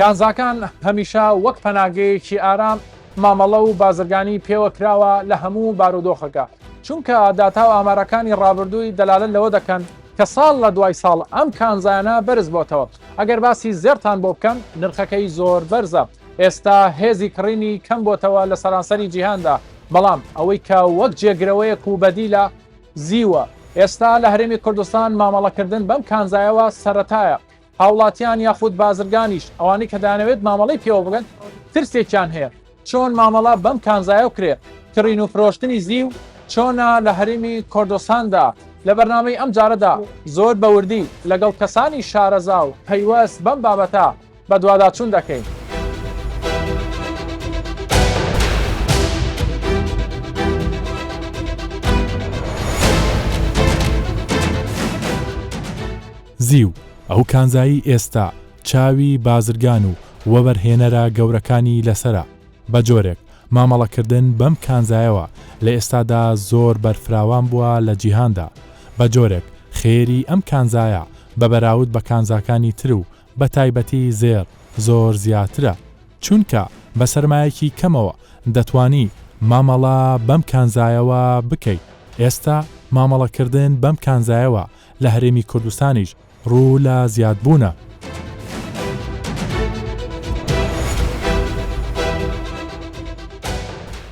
کانزاکان هەمیشە وەک پەناگەیەکی ئارام مامەڵە و بازرگانی پێوە کراوە لە هەموو بارودۆخەکە، چونکە داتا و ئامارەکانی ڕابردووی دەلالەت لەوە دەکەن کە ساڵ لە دوای ساڵ ئەم کانزایانە بەرز بۆتەوە. ئەگەر باسی زێڕتان بۆ بکەم نرخەکەی زۆر بەرزە، ئێستا هێزی کڕینی کەم بۆتەوە لە سەرانسەری جیهاندا، بەڵام ئەوەی کە وەک جێگرەوەیەک و بەدیلە زیوە، ئێستا لە هەرێمی کوردستان مامەڵەکردن بەم کانزایەوە سەرەتایە، هاوڵاتیان یاخود بازرگانیش ئەوانەی کە دەیانەوێت مامەڵەی پێوە بکەن ترسێکیان هەیە چۆن مامەڵە بەم کانزایە بکرێ کڕین و فرۆشتنی زیو چۆنە لە هەرێمی کوردستاندا لە بەرنامەی ئەم جارەدا زۆر بە وردی لەگەڵ کەسانی شارەزا و پەیوەست بەم بابەتە بەدواداچوون دەکەین. زیو، ئەو کانزایەی ئێستا چاوی بازرگان و وەبەرهێنەرە گەورەکانی لەسەرە، بەجۆرێک مامەڵەکردن بەم کانزایەوە لە ئێستادا زۆر بەرفراوان بووە لە جیهاندا، بەجۆرێک خێری ئەم کانزایە بە بەراود بە کانزاکانی تر و بەتایبەتی زێڕ زۆر زیاترە، چونکە بە سەرمایەکی کەمەوە دەتوانی مامەڵە بەم کانزایەوە بکەیت، ئێستا مامەڵەکردن بەم کانزایەوە لە هەرێمی کوردستانیش ڕوو لە زیادبوونە.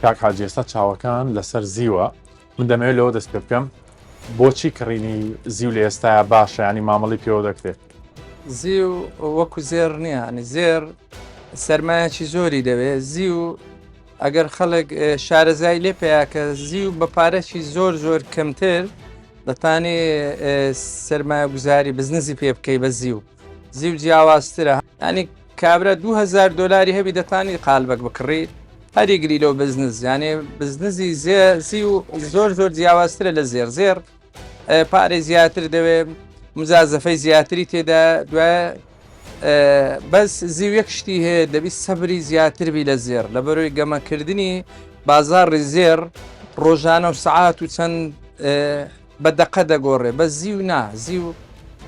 کاک حاجی ئێستا چاوەکان لەسەر زیوە من دەمەوێت لەوە دەست پێ بکەم بۆچی کڕینی زیو لە ئێستایا باشە ینی مامەڵی پێوە دەکرێت؟ زیو وەکو زێڕ نییە ینی زێڕ سەرمایەکی زۆری دەوێت زیو ئەگەر خەڵک شارەزای لێ پیا کە زیو بە پارەکی زۆر زۆر کەمتر دەتانی سەرمایە گوزاری بزنزی پێ بکەی بە زیو زیو جیاوازترە ینی کابرا 2000 دلاری هەبی دەتانی قالبەک بکڕی هەریگری لەو بزنز یانێ بزنزی زیو زۆر زۆر جیاوازترە لە زێر زێر پارەی زیاتر دەوێ مزازەفەی زیاتری تێدا دوای بەس زیو یەک شتی هەیە دەبی سەبری زیاتر بی لە زێر لە بەرۆی گەمەکردنی بازاڕی زێر ڕۆژانە و سەعات و چەند بە دەقە دەگۆڕێ بە زیو نا زیو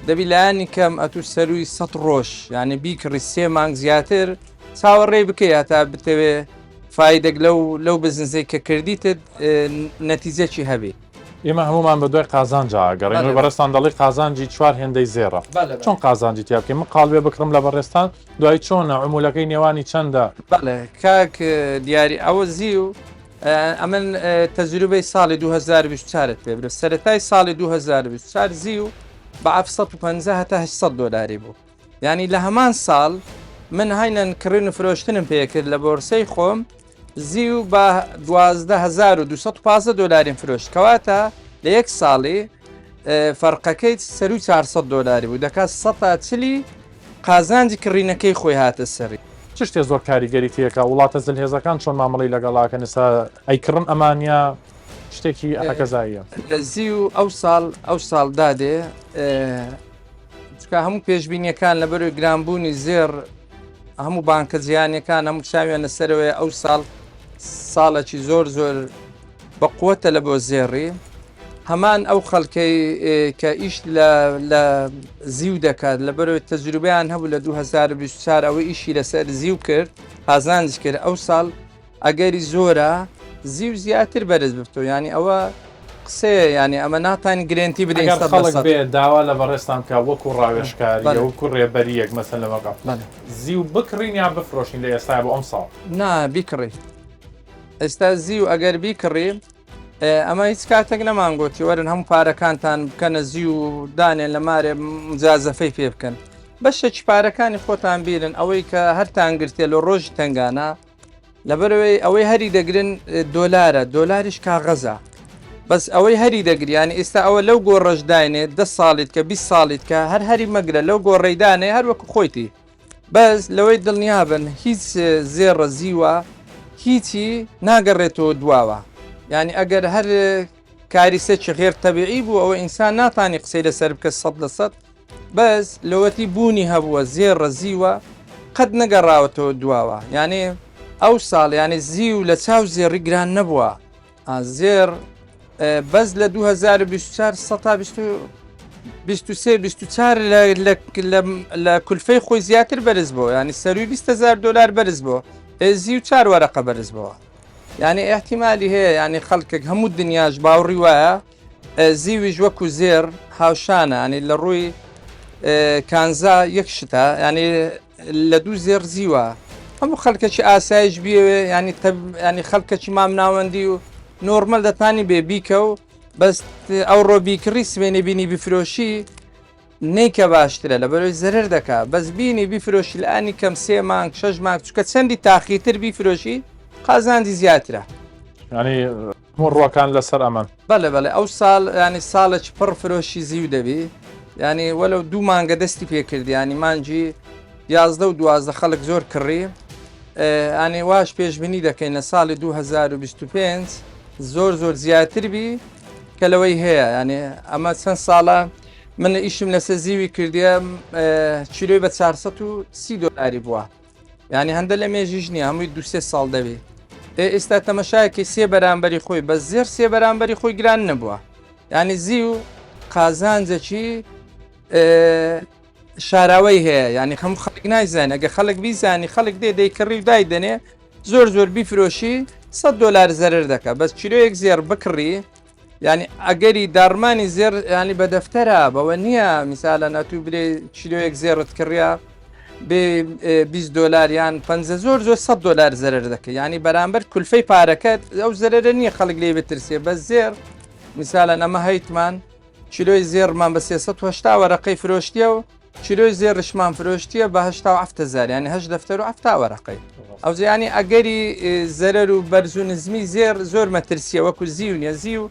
دەبی لایەنی کەم ئەتو سەروی سە ڕۆژ یعنی بیکڕی سێ مانگ زیاتر چاوەڕێ بکەی هەتا بتەوێ فایدەک لەو لەو بزنسەی کە کردیتت نەتیجەکی هەبی. ئێمە هەموومان بە دوای قازانجا ئەگەڕێین و بەڕێزتان دەڵێی قازانجی چوار هێندەی زێڕە چۆن قازانجی تیا بکەین من قاڵبێ بکڕم لە بەڕێزتان دوایی چۆنە عمولەکەی نێوانی چەندە؟ بەڵێ کاک دیاری ئەوە زیو ئەمن تەجروبەی ساڵی 2024 پێ برێ سەرەتای ساڵی 2024 زیو بە 750 هەتا 800 دۆلاری بوو یانی لە هەمان ساڵ من هاینەن کڕین و فرۆشتنم پێکرد لە بۆرسەی خۆم زیو بە 12215 دلاریم فرۆشت کەواتە لە یەک ساڵی فەرقەکەی سەرو 400 دلاری بوو دەکات سەتا چلی قازانجی کڕینەکەی خۆی هاتە سەری. چ شتێ زۆر کاریگەری تێکا وڵاتە زلهێزەکان چۆن مامەڵەی لەگەڵ ئەکەن ئێستا ئەیکڕن ئەمان یا شتێکی حەکەزاییە؟ لە زیو ئەو ساڵ ئەو ساڵ دادێ چونکە هەموو پێشبینیەکان لەبەرەوەی گرانبوونی زێڕ هەموو بانکە جیهانیەکان هەموو چاویان لەسەرەوەی ئەو ساڵ ساڵێکی زۆر زۆر بە قوتە لە بۆ زێڕی هەمان ئەو خەڵکەی کە ئیش لە زیو دەکات لە بەرەوەی تەجروبیان هەبوو لە 2024 ئەوە ئیشی لەسەر زیو کرد قازانج کرد ئەو ساڵ ئەگەری زۆرە زیو زیاتر بەرز ببتەوە یانی ئەوە قسەیە یانی ئەمە ناتوانین گرێنتی بدەین ئەگەر خەڵک بێ داوا لە بەڕێزتان بکا وەکو ڕاوێژکاری یا وەکو ڕێبەریەک مەسەن لە مەقام زیو بکڕین یان بفرۆشین لە ئێستا بۆ ئەمساڵ؟ نا بیکڕی ئێستا زیو ئەگەر بیکڕی ئەمە هیچ کاتێک نەمان گۆتی وەرن هەموو پارەکانتان بکەنە زیو و دانێن لە مارێ مجازەفەی پێ بکەن بەشێکی پارەکانی خۆتان بیرن ئەوەی کە هەرتان گرتێ لە ڕۆژی تنگانە لەبەرئەوەی ئەوەی هەری دەگرن دۆلارە دۆلاریش کاغەزە بەس ئەوەی هەری دەگریانی ئێستا ئەوە لەو گۆڕەش داینێ دە ساڵیت کە 20 ساڵیت کە هەر هەری مەگرە لەو گۆڕەی دانێ هەر وەکو خۆیتی بەس لەوەی دڵنیابن هیچ زێڕە زیوە هیچی ناگەڕێتەوە دواوە یعنی ئەگەر هەر کاریسەکی غێر تەبیعی بوو ئەوە ئینسان ناتانی قسەی لەسەر بکە سەد لە سەد بەس لەوەتی بوونی هەبووە زێڕە زیوە قەت نەگەڕاوەتەوە دواوە یانێ ئەو ساڵ یانێ زیو لە چاو زێڕی گران نەبووە زێر بەس لە 2024 سە. 23 24 لە کولفەی خۆی زیاتر بەرز بۆ ینی سەروی 20هزار دلار بەرز بۆ زیو چار وەرەقە بەرز بەوە یعنی احتیممالی هەیە ینی خەڵکێک هەموو دنیاش باوەڕی وایە زیویش وەکو زێر هاوشانە ینی لە ڕووی کانزا یەک شتە ینی لە دوو زێڕ زیوە هەموو خەڵکەکی ئاسایش بیەوێ ینی ینی خەڵکەکی مامناوەندی و نۆرمەل دەتانی بێ بیکە و بەس ئەوڕۆ بیکڕی سمێنێ بینی بیفرۆشی نیکە باشترە لە بەرەوەی زەرەر دەکا بەس بینی بیفرۆشی لە ئانی کەم سێ مانگ شەش مانگ چکە چەندی تاخیتر بیفرۆشی قازانجی زیاترە. یانی هەموو ڕووەکان لەسەر ئەمەن. بەڵێ بەڵێ ئەو ساڵ ینی ساڵێکی پڕ فرۆشی زیو دەبی ینی وەلو دوو مانگە دەستی پێکرد ینی مانگی یازدە و دوازدە خەڵک زۆر کڕی ئەنی واش پێشبینی دەکەین لە ساڵی 2025 زۆر زۆر زیاتر بی کە لەوەی هەیە ینی ئەمە چەند ساڵە من ئیشم لەسەر زیوی کردیە چیرۆی بە 430 دلاری بووە ینی هەندە لە مێژیش نییە هەمووی دوسێ ساڵ دەبێ ئێستا تەمەشایەکی سێ بەرامبەری خۆی بە زێر سێ بەرامبەری خۆی گران نەبووە ینی زیو قازانجەکی شاراوەی هەیە ینی هەموو خەڵک نایزانێ ئەگە خەڵک بیزانی خەڵک دێ دەیکڕی و دایدەنێ زۆر زۆر بیفرۆشی 100 دلار زەرەر دەکە بەس کیلۆیەک زێڕ بکڕی ینی ئەگەری داڕمانی زێر ینی بە دەفتەرە بەوە نییە میسالە ناتوو برێ کیلۆیەک زێڕت کڕیا بێ 20 دلار یان پ زۆر زۆر 100 دلار زەرەر دەکە ینی بەرامبەر کولفەی پارەکەت ئەو زەرەرە نییە خەڵک لێ بترسێ بە زێر میسالە ئەمە هەیتمان کیلۆی زێڕمان بە 380 وەرەقەی فرۆشتیە و کیلۆی زێڕیشمان فرۆشتیە بە 87 هەزار یانی هەشت دەفتەر و 70 وەرەقەی ئەو ینی ئەگەری زەرەر و بەرز و نزمی زێڕ زۆر مەترسیە وەکو زیو نیە زیو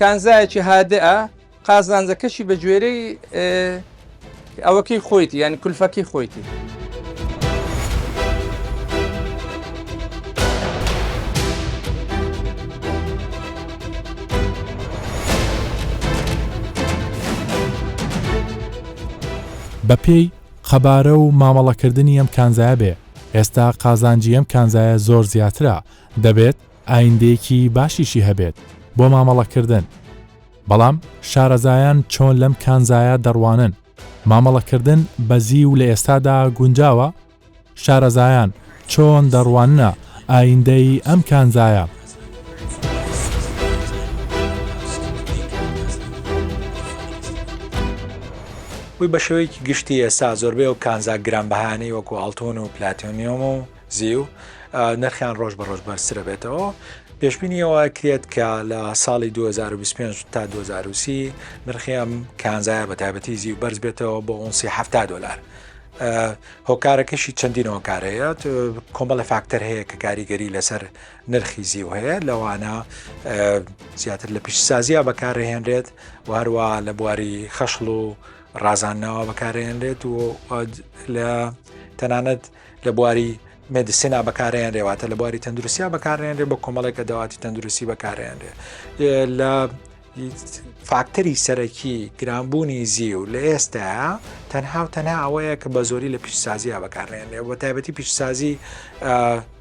کانزایەکی هادئە قازانجەکەشی بە گوێرەی ئەوەکەی خۆیتی یانی کولفەکەی خۆیتی. بەپێی قەبارە و مامەڵەکردنی ئەم کانزایە بێ، ئێستا قازانجی ئەم کانزایە زۆر زیاترە، دەبێت ئایندەیەکی باشیشی هەبێت بۆ مامەڵەکردن. بەڵام شارەزایان چۆن لەم کانزایە دەڕوانن؟ مامەڵەکردن بە زیو لە ئێستادا گونجاوە؟ شارەزایان چۆن دەڕواننە ئایندەی ئەم کانزایە؟ بە شێوەیەکی گشتی ئێستا زۆربەی ئەو کانزا گرانبەهایانەی وەکو ئاڵتون و پلاتۆنیۆم و زیو نرخیان ڕۆژ بە ڕۆژ بەرزترە بێتەوە پێشبینی ئەوە کرێت کە لە ساڵی 2025 تا 2030 نرخی ئەم کانزایە بە تایبەتی زیو بەرز بێتەوە بۆ ئۆنسی 70 دلار هۆکارەکەشی چەندین هۆکار هەیە کۆمەڵە فاکتەر هەیە کە کاریگەری لەسەر نرخی زیو هەیە لەوانە زیاتر لە پیشسازیە بەکارهێنرێت و هەروە لە بواری خەشڵ و ڕازاندنەوە بەکارهێنرێت و لە تەنانەت لە بواری medicine ا بەکارێنرێ واتە لە بواری تەندروستیا بەکارێنرێ بە کۆمەڵێک کە دەواتی تەندروستی بەکارێنرێ لە فاکتەری سەرەکی گرانبوونی زیو لە ئێستا تەنها و تەنها ئەوەیە کە بە زۆری لە پیشسازیە بەکارێنرێ بە تایبەتی پیشسازی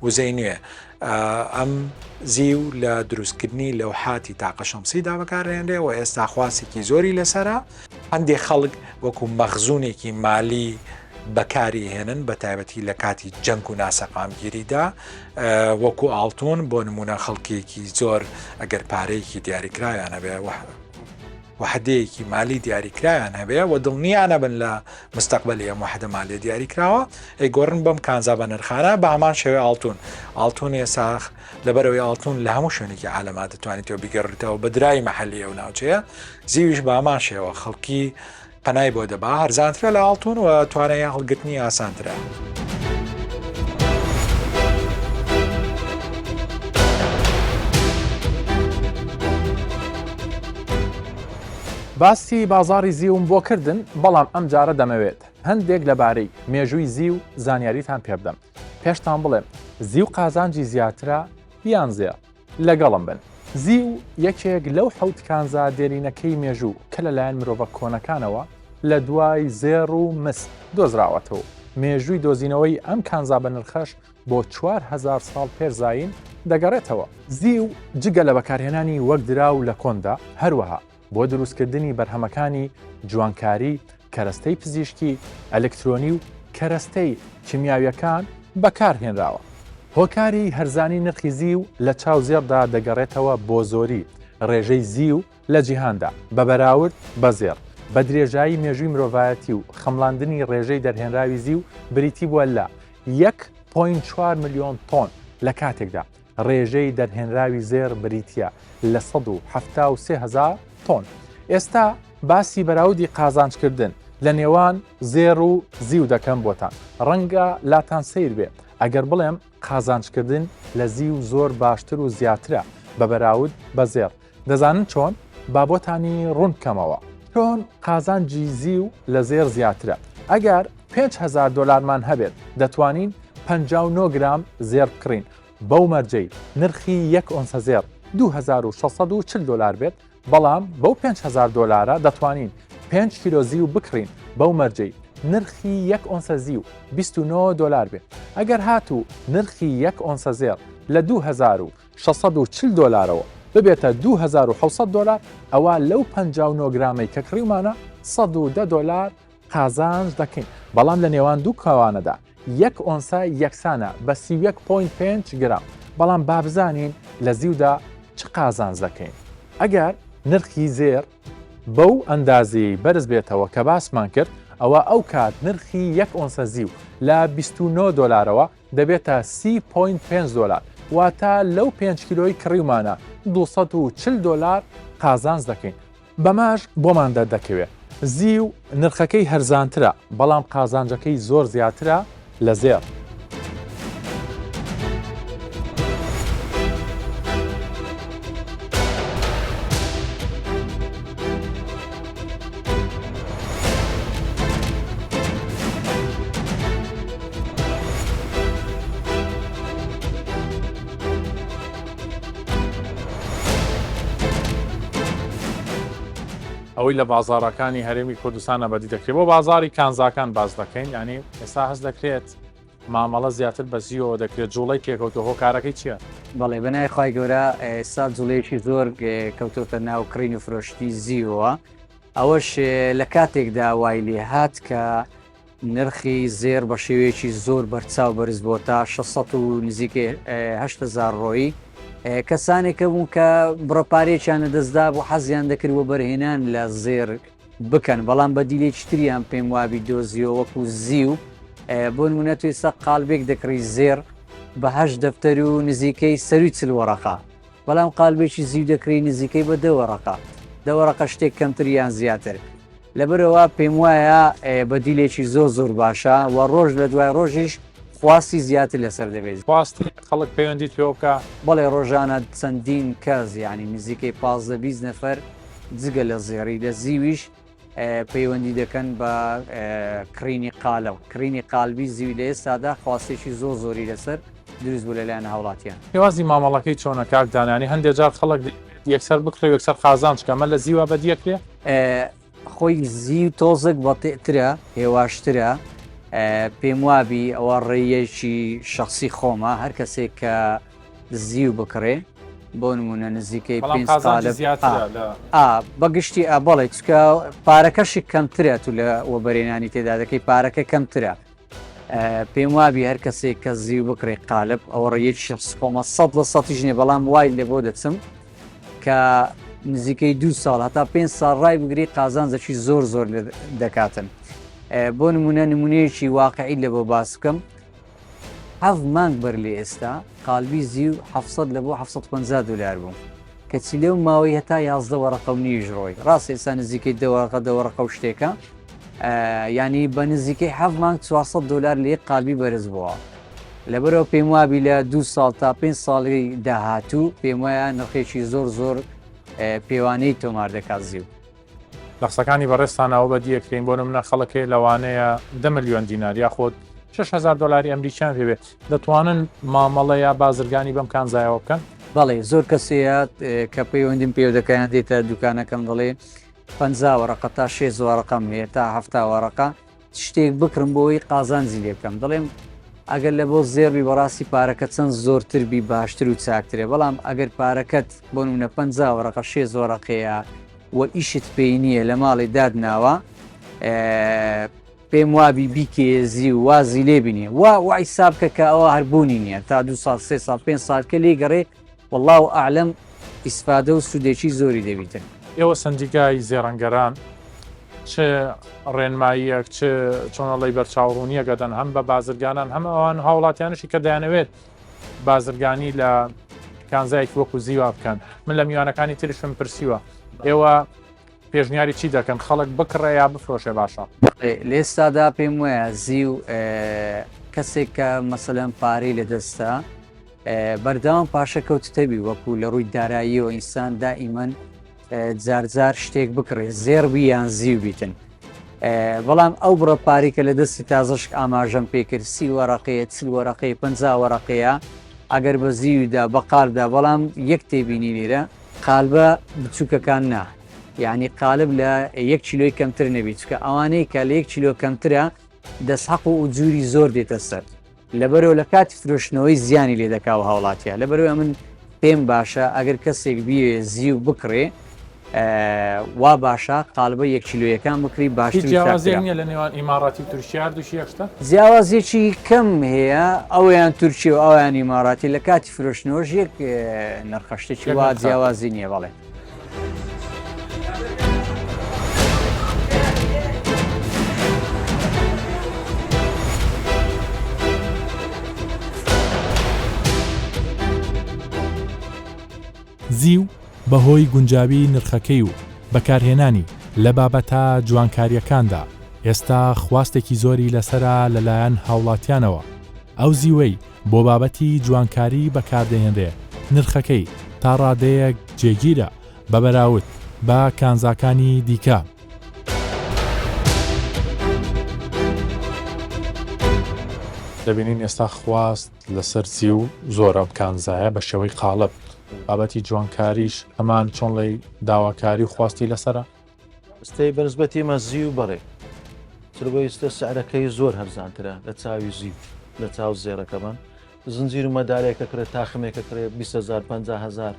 وزەی نوێ ئەم زیو لە دروستکردنی لەوحاتی تاقە شەمسیدا بەکارێنرێ و ئێستا خواستێکی زۆری لەسرە هەندێک خەڵک وەکو مەخزونێکی مالی بەکاری هێنن بە تایبەتی لە کاتی جەنگ و ناسەقامگیریدا وەکو ئاڵتون بۆ نمونە خەڵکێکی زۆر ئەگەر پارەیەکی دیاریکراویان هەبێ وحدەیەکی مالی دیاریکراویان هەبێ و دڵنیانە بن لە مستەقبلی ئەم وحدە مالیە دیاریکراوە ئەی گۆڕن بەم کانزا بە نرخانە بە هەمان شێوەی ئاڵتون ئاڵتون ئێساخ لەبەرەوەی ئاڵتون لە هەموو شوێنێکی عالەما دەتوانیت تۆ بیگەڕیتەوە بە درای محلی ئەو ناوچەیە زیویش بە هەمان شێوە خەڵکی پەنای بۆ دەبا هەرزانترە لە ئاڵتون و توانای هەڵگرتنی ئاسانترە. باسی بازاڕی زیوم بۆ کردن بەڵام ئەم جارە دەمەوێت هەندێک لەبارەی مێژووی زیو زانیاریتان پێبدەم پێشتان بڵێم زیو قازانجی زیاترە یان زێڕ؟ لەگەڵم بن. زیو یەکێک لەو حەوت کانزا دێرینەکەی مێژوو کە لەلایەن مرۆڤە کۆنەکانەوە لە دوای زێڕ و مس دۆزراوەتەوە و مێژووی دۆزینەوەی ئەم کانزا بەنرخەش بۆ 4000 ساڵ پێش زایین دەگەڕێتەوە. زیو جگە لە بەکارهێنانی وەک دراو لە کۆندا، هەروەها. بۆ دروستکردنی بەرهەمەکانی جوانکاری، کەرەستەی پزیشکی، ئەلکترۆنی و کەرەستەی کیمیاویەکان بەکارهێنراوە. هۆکاری هەرزانی نرخی زیو لە چاو زێڕدا دەگەڕێتەوە بۆ زۆری ڕێژەی زیو لە جیهاندا بە بەراورد بە زێڕ. بە درێژایی مێژووی مرۆڤایەتی و خەمڵاندنی ڕێژەی دەرهێنراوی زیو بریتی بووە لە یەک point چوار ملیۆن تۆن لە کاتێکدا ڕێژەی دەرهێنراوی زێڕ بریتییە لە 173 هەزار تۆن. ئێستا باسی بەراودی قازانجکردن لە نێوان زێڕ و زیو دەکەم بۆتان. ڕەنگە لاتان سەیر بێ ئەگەر بڵێم قازانجکردن لە زیو زۆر باشتر و زیاترە بە بەراود بە زێڕ. دەزانن چۆن؟ با بۆتانی ڕوون بکەمەوە. چۆن قازانجی زیو لە زێڕ زیاترە؟ ئەگەر 5000 دۆلارمان هەبێت دەتوانین 59 گرام زێڕ بکڕین بەو مەرجەی نرخی یەک ئۆنسە زێڕ 2640 دۆلار بێت، بەڵام بەو 5000 دۆلارە دەتوانین 5 کیلۆ زیو بکڕین بەو مەرجەی نرخی یەک ئۆنسە زیو 29 دۆلار بێت. ئەگەر هاتوو نرخی یەک ئۆنسە زێڕ لە 2000 640 دۆلارەوە ببێتە 2700 دۆلار، ئەوا لەو 59 گرامەی کە کڕیومانە 110 دۆلار قازانج دەکەین، بەڵام لە نێوان دوو کەوانەدا یەک ئۆنسە یەکسانە بە 31 point پێنج گرام، بەڵام با بزانین لە زیودا چ قازانج دەکەین ئەگەر نرخی زێڕ بەو ئەندازەیەی بەرز بێتەوە کە باسمان کرد، ئەوا ئەو کات نرخی یەک ئۆنسە زیو لە 29 دۆلارەوە دەبێتە سی point پێنج دۆلار، واتە لەو پێنج کیلۆی کڕیومانە 240 دۆلار قازانج دەکەین، بەمەش بۆمان دەردەکەوێ زیو نرخەکەی هەرزانترە، بەڵام قازانجەکەی زۆر زیاترە لە زێڕ. ئەوەی لە بازاڕەکانی هەرێمی کوردستانە بەدی دەکرێت بۆ بازاری کانزاکان باز دەکەین ینی ئێستا هەست دەکرێت مامەڵە زیاتر بە زیوەوە دەکرێت جوڵەی تێکەوتە هۆکارەکەی چییە؟ بەڵێ بەنای خی گەورە ئێستا جوڵەیەکی زۆر کەوتۆتە ناو کڕین و فرۆشتنی زیوەوە ئەوەش لە کاتێکدا وای لێ هات کە نرخی زێڕ بە شێوەیەکی زۆر بەرچاو بەرز بۆ تا 600 و نزیکەی 8000 ڕۆیی کەسانێک کە بوون کە بڕە پارێکیان لەدەستدا بوو حەزیان دەکرد وەبەرهێنان لە زێر بکەن بەڵام بەدیلێکی تریان پێم وابی دۆزیەوە وەکو زیو بۆ نمونە تو ئێستا قالبێک دەکڕی زێر بە هەشت دەفتەر و نزیکەی سەروی چل وەڕەقە بەڵام قالبێکی زیو دەکڕی نزیکەی بە دە وەڕەقە دە وەڕەقە شتێک کەمتر یان زیاتر لەبەرەوە پێم وایە بەدیلێکی زۆر زۆر باشە و ڕۆژ لە دوای ڕۆژیش خواستی زیاتر لەسەر دەبێت. خواستی خەڵک پەیوەندیت پێوە بکا؟ بەڵێ ڕۆژانە چەندین کەس یانی نزیکەی 15 20 نەفەر جگە لە زێڕی لە زیویش پەیوەندی دەکەن بە کڕینی قالب کڕینی قالبی زیوی لە ئێستادا خواستێکی زۆر زۆری لەسەر دروست بوو لەلایەن هاوڵاتیان. شێوازی مامەڵەکەی چۆنە کاک دانا یانی هەندێ جار خەڵک دەیەوێت یەکسەر بکڕێ و یەکسەر قازانج کە ئەمە لە زیوا بەدیەکرێ؟ خۆی زیو تۆزێک بەتیئترە هێواشترە پێم وابی ئەوە ڕێیەکی شخصی خۆمە هەر کەسێک کە زیو بکڕێ بۆ نمونە نزیکەی بەڵام پێنج قازانجی قالب زیاترە لە ئا بەگشتی ئا بەڵێ چکە پارەکەشی کەمترە تو لە وەبەرێنانی تێدا دەکەی پارەکە کەمترە پێم وابی هەر کەسێک کە زیو بکڕێ قالب ئەوە ڕێیەکی شخصی خۆمە سەد لە سەتیش نییە بەڵام وای لێ بۆ دەچم کە نزیکەی دوو ساڵ هەتا پێنج ساڵ ڕای بگری قازانجێکی زۆر زۆر دەکاتن بۆ نمونە نمونەیەکی واقعی لە بۆ باس بکەم حەفت مانگ بەر لە ئێستا قالبی زیو 700 لە بۆ 750 دلار بوو کەچی لەو ماوەی هەتا 11 وەرەقە و نیویش ڕۆی ڕاست ئێستا نزیکەی دە وەرەقە دە وەرەقە و شتێکە ینی بە نزیکەی حەفت مانگ 400 دلار لە یەک قالبی بەرز بووە لەبەرەوە پێم وابی لە دوو ساڵ تا پێنج ساڵی داهاتوو پێم وایە نرخێکی زۆر زۆر پێوانەی تۆمار دەکات زیو. لە قسەکانی بەڕێزتان ئەوە بەدیەکرێین بۆ نمونە خەڵک هەیە لەوانەیە دە ملیۆن دینار یاخود 6000 دۆلاری ئەمریکیان پێ بێت دەتوانن مامەڵە یا بازرگانی بەم کانزایەوە بکەن؟ بەڵێ زۆر کەس هەیە کە پەیوەندیم پێوە دەکەن یان دێتە دوکانەکەم دەڵێ 50 وەرەقە تا 60 وەرەقەم هەیە تا 70 وەرەقە شتێک بکڕم بۆ ئەوەی قازانجی لێ بکەم دەڵێم ئەگەر لە بۆ زێڕ بی بەڕاستی پارەکە چەند زۆرتر بی باشتر و چاکترە بەڵام ئەگەر پارەکەت بۆ نمونە 50 وەرەقە 60 وەرەقەیە. و ئیشت پێی نییە لە ماڵی دادناوە پێم وابی بیکەیە زیو وازی لێ بینێ وا وا حیساب کە کە ئەوە هەر بوونی نییە تا دو ساڵ سێ ساڵ پێ ساڵ کە لێ گەڕێ والله اعلم ئیسفادە و سوودێکی زۆری دەبیتن. ئێوە سەندیکای زێڕەنگەران چ ڕێنماییەک چ چۆنەڵی بەرچاوڕوونیەک ئەدەن هەم بە بازرگانان هەم ئەوان هاوڵاتیانشی کە دەیانەوێت بازرگانی لە کانزایەکی وەکو زیوا بکەن من لە میوانەکانی ترشم پرسیوە ئێوە پێشنیاری چی دەکەن خەڵک بکڕێ یا بفرۆشێ باشە؟ لێستادا پێم وایە زیو کەسێک کە مەسەلەن پارەی لەدەستە بەردەوام پاشەکەوت تەبی وەکو لە ڕووی داراییەوە ئینسان دائیمەن جارجار شتێک بکڕێ زێڕ بی یان زیو بیتن بەڵام ئەو بڕە پارەی کە لە دەستی تازەشک ئاماژەم پێکرد سی وەرەقەیە چل وەرەقەیە پ وەرەقەیە ئەگەر بە زیودا بەقالدا بەڵام یەک تێبینی لێرە قالبە بچووکەکان نا یعنی قالب لە یەک کیلۆی کەمتر نەبی چکە ئەوانەی کە لە یەک کیلۆ کەمترە دەستحەق و ئوجوری زۆر دێتە سەر لەبەرەوە لە کاتی فرۆشتنەوەی زیانی لێ دەکا و هاوڵاتیە لەبەرەوە من پێم باشە ئەگەر کەسێک بیەوێ زیو بکڕێ وا باشە قالبە یەک کیلۆیەکان بکری باشتر هیچ جیاوازیەک نییە لە نێوان ئیماڕاتی و تورکیا هەردووکی یەک شتە؟ جیاوازیەکی کەم هەیە ئەویان تورکی و ئەویان ئیماڕاتی لە کاتی فرۆشتنەوەش یەک نرخە شتێکی وا جیاوازی نییە بەڵێ. زیو بەهۆی گونجاوی نرخەکەی و بەکارهێنانی لە بابەتە جوانکارییەکاندا، ئێستا خواستێکی زۆری لەسەرە لەلایەن هاوڵاتیانەوە، ئەو زیوەی بۆ بابەتی جوانکاری بەکاردەهێنرێ نرخەکەی تا ڕادەیەک جێگیرە بە بەراورد بە کانزاکانی دیکە. دەبینین ئێستا خواست لەسەر زیو زۆرە ئەم کانزایە بە شێوەی قاڵب، بابەتی جوانکاریش هەمان چۆن ڵێی داواکاری و خواستی لەسەرە؟ ئێستا بەنسبەتی ئێمە زیو بەڵێ چربۆ ئیستە سعرەکەی زۆر هەرزانترە لە چاوی زیو لە چاو زێڕەکەمان زنجیر و مەدالێکە کرێ تاخمێکە کرێ 20هزار 500هزار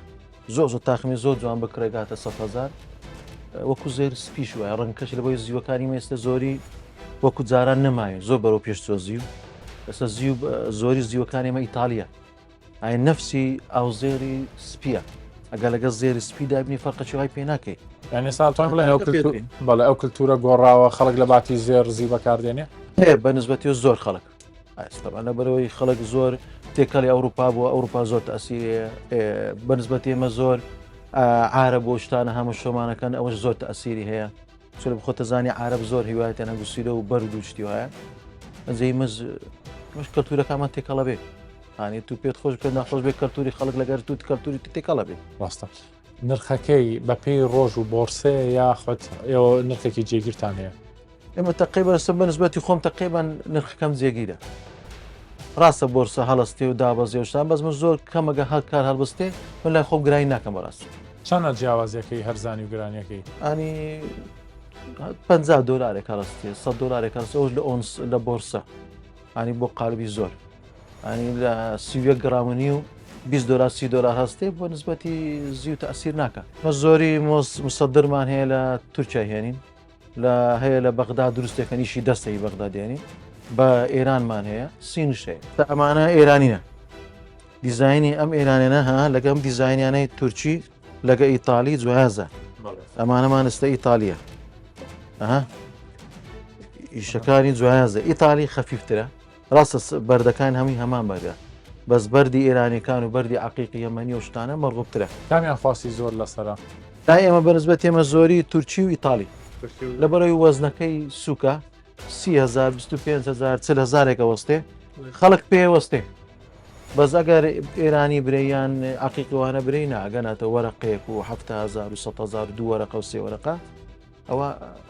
زۆر زۆر تاخمی زۆر جوان بکڕێگاتە 100هزار وەکو زێر سپیش وایە ڕەنگکەش لە بۆی زیوەکانی مێستە زۆری وەکو جاران نەمایە زۆر بەرەو پێش چۆ زیو ئێستا زیو زۆری زیوەکانی ئێمە ئیتالیە ئایا نەفسی ئاوزێری سپیە ئەگەر لەگەڵ زێری سپی دابنی فەرقەکی وای پێ ناکەی. یانی ئێستا ئەتوانین بڵێین ئەو کلتور بەڵێ ئەو کلتورە گۆڕاوە خەڵک لە باتی زێڕ زیو بەکاردێنێ؟ ئێ بە نسبەتی زۆر خەڵک ئێستا لەبەرەوەی خەڵک زۆر تێکەڵی ئەوروپا بووە ئەوروپا زۆر تەسیری بە نسبەتی ئێمە زۆر عارە بۆ شتانە هەموو شۆمانەکەن ئەوەش زۆر تەسیری هەیە چونکە خۆتە زانی عرب زۆر هیوایەتیان هەبوو سیرە و بەرد و شتی وایە ئەجێی مز مش کەلتورەکانمان تێکەڵە بێ ئانی تو پێت خۆش بێت ناخۆش بێت کەلتوری خەڵک لەگەر توت کەلتوری تێکەڵە بێ ڕاستە نرخەکەی بەپێی ڕۆژ و بۆرسەیە یاخود ئێوە نرخێکی جێگیرتان هەیە؟ ئێمە تەقریبا ئێستا بە نسبەتی خۆم تەقریبا نرخەکەم جێگیرە ڕاستە بۆرسە هەڵستێ و دابەزێ و شتان بەس من زۆر کەمەگە هەر کار هەڵبستێ من لای خۆم گرانی ناکەم بەڕاستی چەنە جیاوازیەکەی هەرزانی و گرانیەکەی؟ ئانی 50 دۆلارێک هەڵستێ 100 دۆلارێک هەڵستێ ئەوش لە ئۆنس لە بۆرسە ئانی بۆ قالبی زۆر ئانی لە 31 گرام و نیو 20 دۆلار 30 دۆلار هەستێ بۆ نسبەتی زیو تەسیر ناکە مە زۆری مسەدرمان هەیە لە تورکیا هێنین لە هەیە لە بەغدا دروستێکەن ئیشی دەستەی بەغدا دێنین بە ئێرانمان هەیە سینش هەیە ئەمانە ئێرانینە دیزایانی ئەم ئێرانێنە ها لەگەم دیزایانانەی تورکی لەگە ئیتالی جوازە ئەمانەمان ئێستا ئیتالیە ئەها ئیشەکانی جوازە ئیتالی خەفیفترە ڕاستە بەردەکان هەمووی هەمان بەردە بەس بەردی ئێرانیەکان و بەردی عەقیقی یەمەنی و شتانە مەرغوبترە. کامیان خواستی زۆر لەسەرە؟ لای ئێمە بەنسبەت ئێمە زۆری تورکی و ئیتاڵی لەبەرەوەی وەزنەکەی سوکە 30هزار 25هزار 40 هزارێک ئەوەستێ خەڵک پێ وەستێ بەس ئەگەر ئێرانی برێیان عقیقیوانە برێ ناگەناتە وەرەقەیەک و 7هزار و 100هزار دوو وەرەقە و سێ وەرەقە ئەوە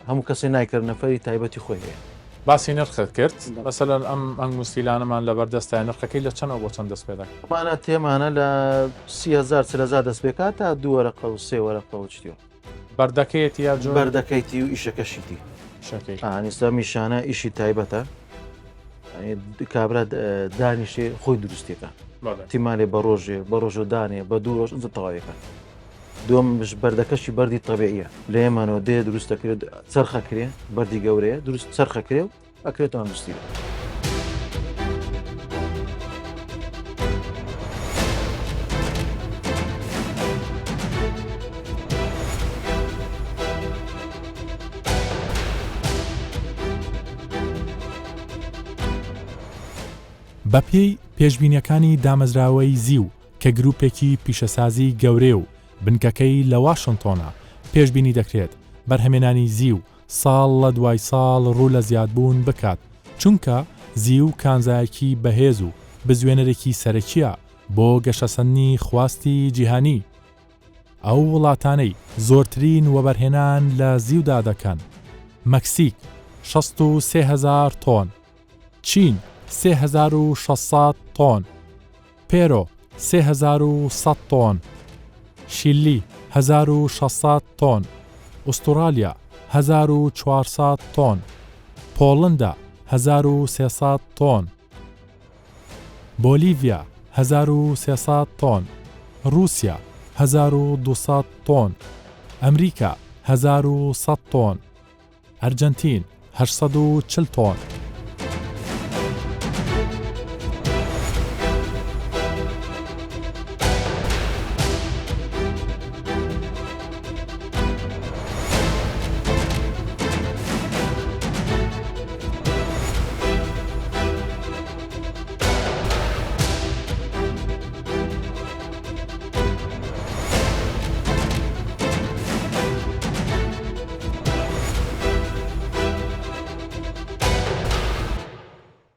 هەموو کەسێ نایکرد نەفەری تایبەتی خۆی هەیە. باسی نرخت کرد مەسەلەن ئەم ئەنگوستیلانەمان لەبەر دەستایە نرخەکەی لە چەنەوە بۆ چەند دەست پێ دەکات؟ ئەمانە تێمانە لە 30هزار 40هزار دەست پێکات تا دوو وەرەقە و سێ وەرەقە و شتیەوە. بەردەکەیەتی یا جۆر؟ بەردەکەیتی و ئیشەکەشیتی. ئیشەکەی. ئانیستا میشانە ئیشی تایبەتە کابرا دانیشێ خۆی دروستێکە. تیمالێ بە ڕۆژێ بە ڕۆژە دانێ بە دوو ڕۆژ ئینجا تەواویەکە. دووەمش بەردەکەشی بەردی تەبیعیە لە ئێمانەوە دێ دروست دەکرێت چەرخەکرێ بەردی گەورەیە دروست چەرخەکرێ و ئەکرێتەوە ئەندوستری. بەپێی پێشبینیەکانی دامەزراوەی زیو کە گروپێکی پیشەسازی گەورەیە و بنکەکەی لە واشنتۆنە، پێشبینی دەکرێت بەرهەمێنانی زیو ساڵ لە دوای ساڵ ڕوو لە زیادبوون بکات، چونکە زیو کانزایەکی بەهێز و بزوێنەرێکی سەرەکییە بۆ گەشەسەندنی خواستی جیهانی. ئەو وڵاتانەی زۆرترین وەبەرهێنان لە زیودا دەکەن، مەکسیک، 63 هەزار تۆن، چین، 3600 تۆن، پێرۆ، 3100 تۆن، شیللی، 1600 تۆن، ئوستوڕالیا، 1400 تۆن، پۆڵندا، 1300 تۆن، بۆلیڤیا، 1300 تۆن، ڕووسیا، 1200 تۆن، ئەمریکا، 1100 تۆن، ئەرجەنتین، 840 تۆن.